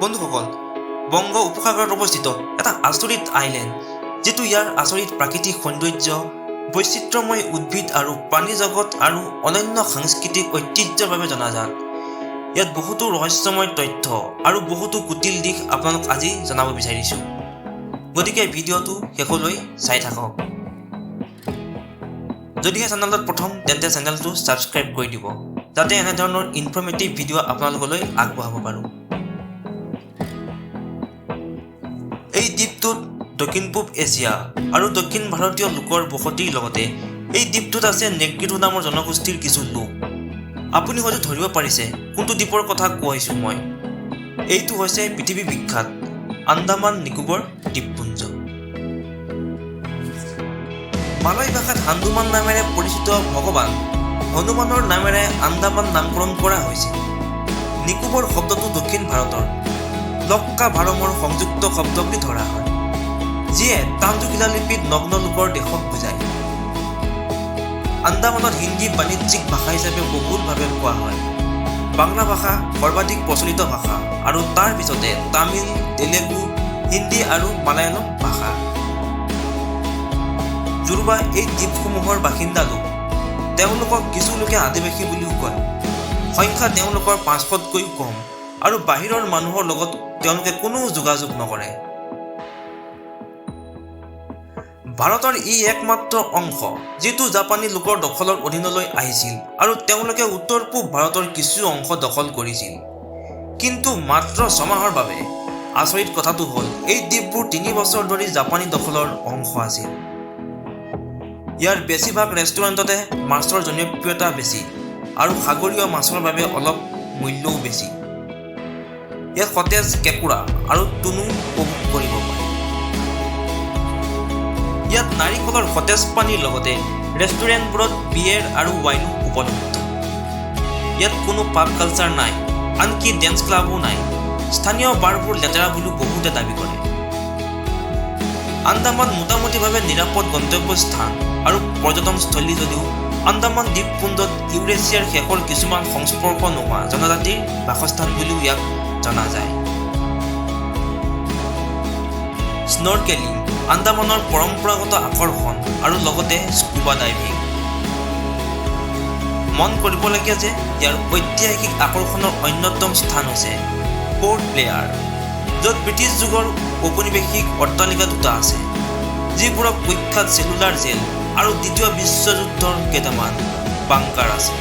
বন্ধুসকল, বংগ উপসাগৰত অৱস্থিত এটা আচৰিত আইলেণ্ড, যিটো ইয়াৰ আচৰিত প্ৰাকৃতিক সৌন্দৰ্য, বৈচিত্ৰ্যময় উদ্ভিদ আৰু প্ৰাণী জগত আৰু অনন্য সাংস্কৃতিক ঐতিহ্যৰ বাবে জনাজাত। ইয়াত বহুতো ৰহস্যময় তথ্য আৰু বহুতো কুটিল দিশ আপোনালোক আজি জনাব বিচাৰিছোঁ। গতিকে ভিডিঅ'টো শেষলৈ চাই থাকক। যদিহে চেনেলত প্ৰথম, তেন্তে চেনেলটো ছাবস্ক্ৰাইব কৰি দিব, যাতে এনেধৰণৰ ইনফৰ্মেটিভ ভিডিঅ' আপোনালোকলৈ আগবঢ়াব পাৰোঁ। এই দ্বীপটোত দক্ষিণ পূব এছিয়া আৰু দক্ষিণ ভাৰতীয় লোকৰ বসতিৰ লগতে এই দ্বীপটোত আছে নেগ্ৰিটো নামৰ জনগোষ্ঠীৰ কিছু লোক। আপুনি হয়তো ধৰিব পাৰিছে কোনটো দ্বীপৰ কথা কৈছোঁ মই। এইটো হৈছে পৃথিৱী বিখ্যাত আন্দামান নিকোবৰ দ্বীপপুঞ্জ। মালয় ভাষাত হান্দুমান নামেৰে পৰিচিত ভগৱান হনুমানৰ নামেৰে আন্দামান নামকৰণ কৰা হৈছে। নিকোবৰ শব্দটো দক্ষিণ ভাৰতৰ লক্কা ভাৰমৰ সংযুক্ত শব্দ বুলি ধৰা হয়, যিয়ে তাঞ্জু শিলালিপিত নগ্ন লোকৰ দেশক বুজায়। আন্দামানত হিন্দী বাণিজ্যিক ভাষা হিচাপে বহুলভাৱে কোৱা হয়। বাংলা ভাষা সৰ্বাধিক প্ৰচলিত ভাষা আৰু তাৰ পিছতে তামিল, তেলেগু, হিন্দী আৰু মালায়ালম ভাষা। জোৰবা এই দ্বীপসমূহৰ বাসিন্দা লোক। তেওঁলোকক কিছু লোকে আদিবাসী বুলিও কয়। সংখ্যা তেওঁলোকৰ 500তকৈও কম আৰু বাহিৰৰ মানুহৰ লগত তেওঁলোকে কোনো যোগাযোগ নকৰে। ভাৰতৰ ই একমাত্ৰ অংশ যিটো জাপানী লোকৰ দখলৰ অধীনলৈ আহিছিল আৰু তেওঁলোকে উত্তৰ পূব ভাৰতৰ কিছু অংশ দখল কৰিছিল, কিন্তু মাত্ৰ 6 মাহৰ বাবে। আচৰিত কথাটো হ'ল, এই দ্বীপবোৰ 3 বছৰ ধৰি জাপানী দখলৰ অংশ আছিল। ইয়াৰ বেছিভাগ ৰেষ্টুৰেণ্টতে মাছৰ জনপ্ৰিয়তা বেছি আৰু সাগৰীয় মাছৰ বাবে অলপ মূল্যও বেছি। ইয়াত সতেজ কেঁকোৰা আৰু টুনো উপভোগ কৰিব পাৰে। ইয়াত নাৰিকলৰ সতেজ পানীৰ লগতে ৰেষ্টুৰেণ্টবোৰত বিয়েৰ আৰু ৱাইনো উপলব্ধ। ইয়াত কোনো পাব কালচাৰ নাই, আনকি ডেন্স ক্লাবো নাই। স্থানীয় বাৰবোৰ লেতেৰা বুলিও বহুতে দাবী কৰে। আন্দামান মোটামুটিভাৱে নিৰাপদ গন্তব্যস্থান আৰু পৰ্যটনস্থলী যদিও আন্দামান দ্বীপপুঞ্জত ইউৰেছিয়াৰ শেষৰ কিছুমান সংস্পৰ্শ নোহোৱা জনজাতিৰ বাসস্থান বুলিও ইয়াক জনা যায়। স্নৰকেলিং আন্দামানৰ পৰম্পৰাগত আকৰ্ষণ আৰু লগতে স্কুবা ডাইভিং। মন কৰিবলগীয়া যে ইয়াৰ ঐতিহাসিক আকৰ্ষণৰ অন্যতম স্থান হৈছে প'ৰ্ট ব্লেয়াৰ, য'ত ব্ৰিটিছ যুগৰ ঔপনিৱেশিক অট্টালিকা দুটা আছে, যিবোৰক কুখ্যাত চেলুলাৰ জেল আৰু দ্বিতীয় বিশ্বযুদ্ধৰ কেইটামান বাংকাৰ আছে।